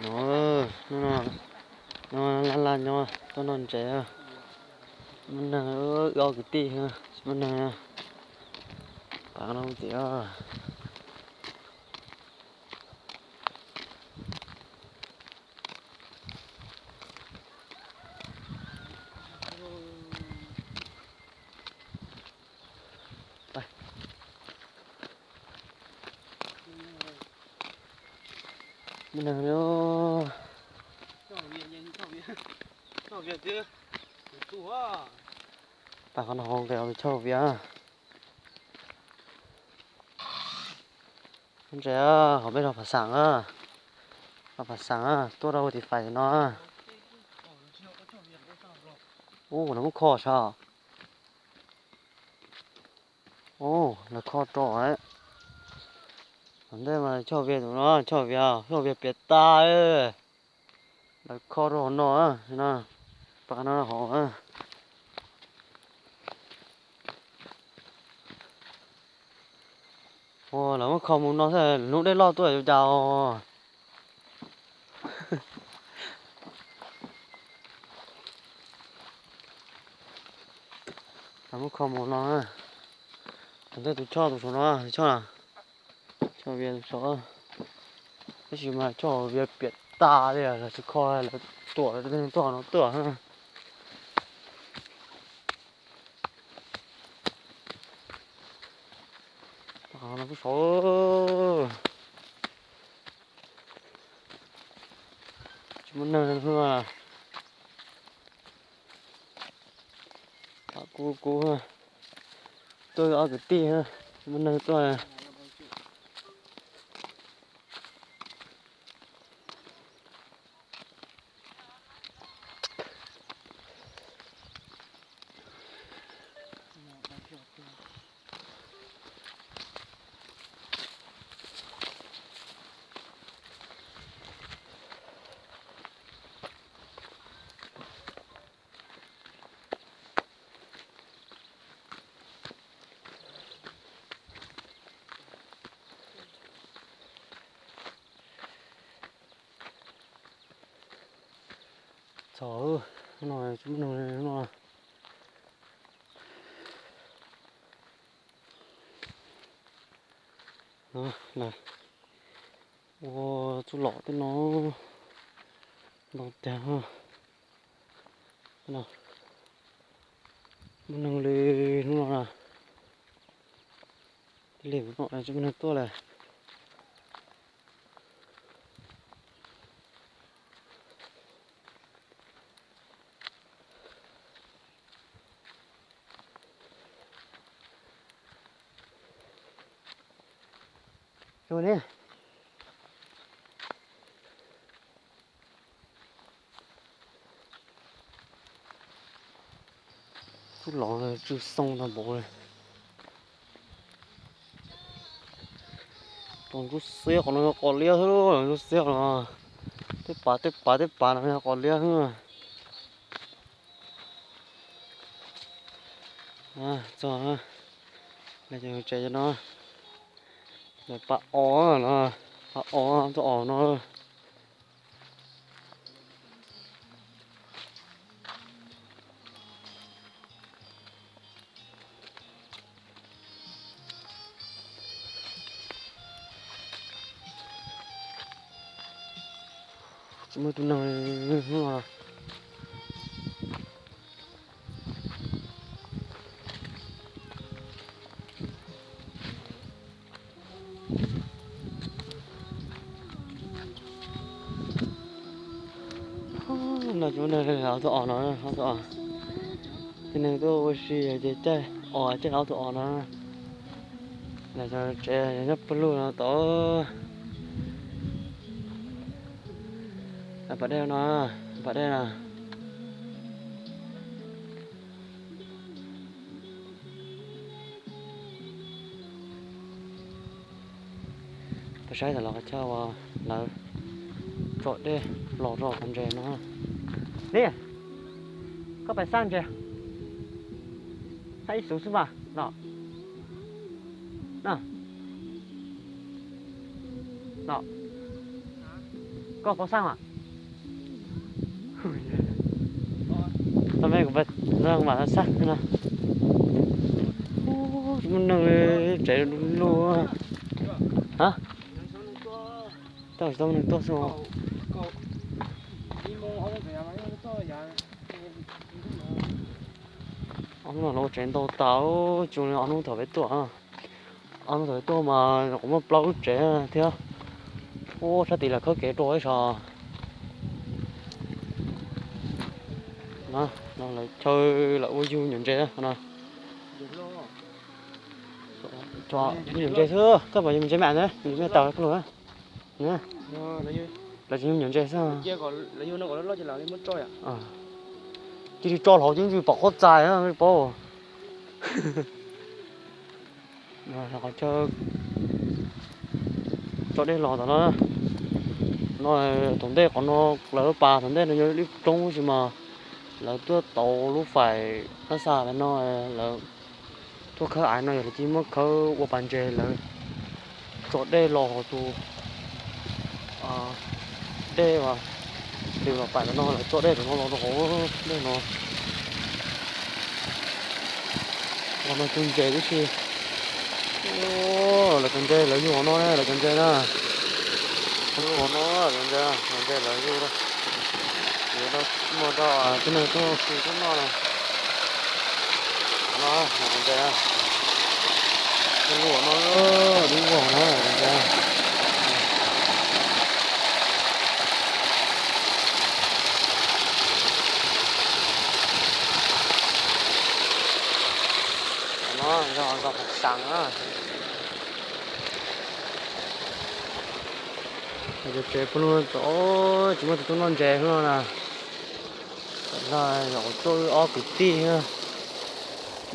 No, hnub no, no laj laj nyob tuaj noj ntses. Tsis muaj neeg, wb ob kwv tij tsis muaj neeg. Pam no tias muaj neeg li. Pab qhov no hauv nqes tus choj vias. Ntses, hauv peb rau Phav Xaam, rau Phav Xaam tuaj rau tim fais no. Ub, lawv muab kho sav. Ub, lawv kho rau. Tom ntej mas choj vias tus no, choj vias, choj vias piam tas. Lawv kho rau hauv no, no, pab no hauv. Ua, lawv muab kho mus no xwb, hnub dej loj tuaj yuav cas os. Lawv muab kho mus no, tom ntej tus choj tus saum no, tus choj, choj vias tus saum. Tab sis mas choj vias piam tas li, lawv tsis kho, lawv tuam lawv tej neeg tuaj no tuaj. Pab qhov no kuj saud. Tsis muaj neeg li. Pab kuv, kuv tuaj ob kwv tij, tsis muaj neeg tuaj. Txog no tsis muaj neeg no. Ua txuj lom tej no ntau tiag. Muaj neeg li hnub no na. Tej li no tsis muaj neeg tuaj lawm. Txuj lom tsw xoo tag npaum li. Tus ntsuab xiab qhov no yog qos liab xwb, ntsuab xiab qhov no. Tej pas tej pas tej pas no yog qos liab xwb. Txog, lawv cov tsev no, lawv pas os no, pas os txog os no. Tsis muaj tus neeg li. No tsis muaj neeg, ob tug os no, ob tug os. Tej neeg tuaj ua si ces caij os, caij ob tug os no. Lawv cov tsev nyob pawg lug no tod. Pas dej no, pas dej no. Peb saib tam los qhov chaw uas lawv tsom dej los rau qhov ntses no. Ni, koj pais xaj ntses, xaj ib xuv xwb mas no. No, no. Koj pov xaj mas. Tau me kuv pab no mas xaj no. Muaj neeg tsev luj. Ha? Tau tsis tau neeg tuaj xwb. Ob hnub no lawv ua tsev ntau tas, tsis zoo li ob hnub thaum peb tuaj. Ob hnub thaum peb tuaj mas kuv muaj plaub lub tsev thiab. Ub, sab tid lawv khawb kev rau ib so. No, no lawv chaw lawv ua yug nyuam ntses no. Yug nyuam ntses xwb, koj pom yug ntses me ntawd, yug me tau koj lug. Lawv tsis yug nyuam ntses xwb. Cia li tso hauv ces ntshe pom qhov txais paub. Qhov chaw tso dej los tom no. No, thaum ntej qhov no lawv pas thaum ntej no yog ib lub roob tab sis mas lawv tuaj tau lub fais pab xa no, lawv tuaj khawb aiv no yog lawv cia li muab khawb ua pas ntses, lawv tso dej los hauv tus dej uas, tus los pais tom no lawv tso dej tom no los rau hauv dej no. Qhov no cog ntses tib si. Lawv cog ntses, lawv yug qhov no, lawv cog ntses na. Lawv yug qhov no, cog ntses, cog ntses lawv yug. Muaj rau tib neeg tuaj si tuaj noj no. Qhov no, lawv cog ntses. Lub qhov no, lub qhov no, cog ntses. Qhov no yog zos Phav Xaas na. Cov tsev pw no tod tsis muaj tus tuaj noj ntses no na. Tam no yog tuaj wb ob kwv tij,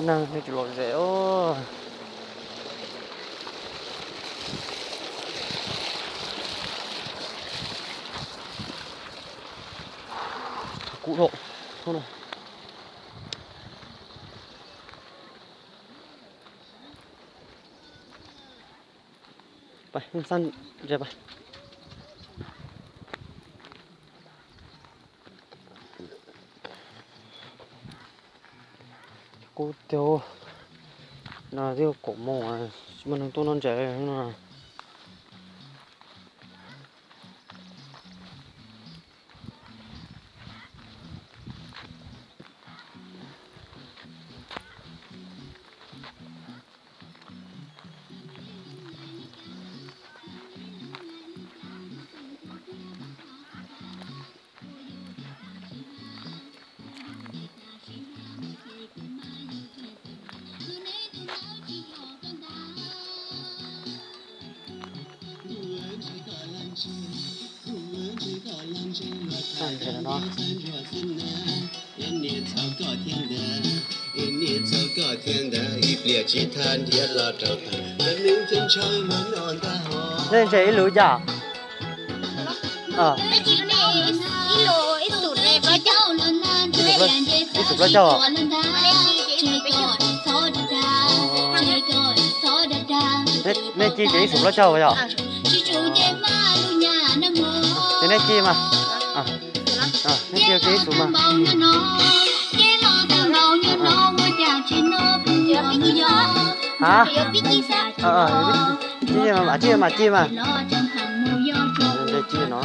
neeg thiaj tsis lom zem os. Kub dhau. Pais, xaj ntses pais. Kub tiag, no twb kaum moos tsis muaj neeg tuaj noj ntses li no. Tag nrho no. Nej ntses ib lub cas? Ib xus plaub caug. Nej ci ces ib xus plaub caug yom? Ces nej ci mas. Nej ci ib xus mas. Ha? Ci mas, mam ci mas, ci mas. Ci no.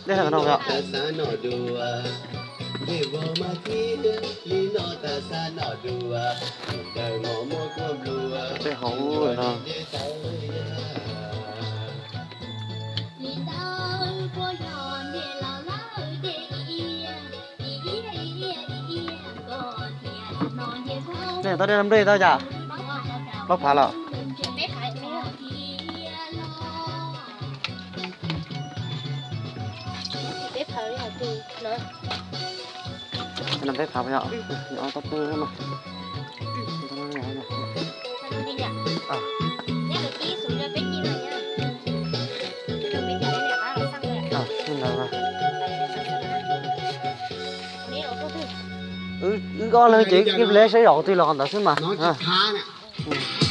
Dej no yom? Dej hauv no. Nej tau dej nplej tau cas? Plaub phav lawm. Peb phav yom, ob tau peb no. Wb ob leeg ces wb saib zom qhov twg los qhov ntawd xwb mas.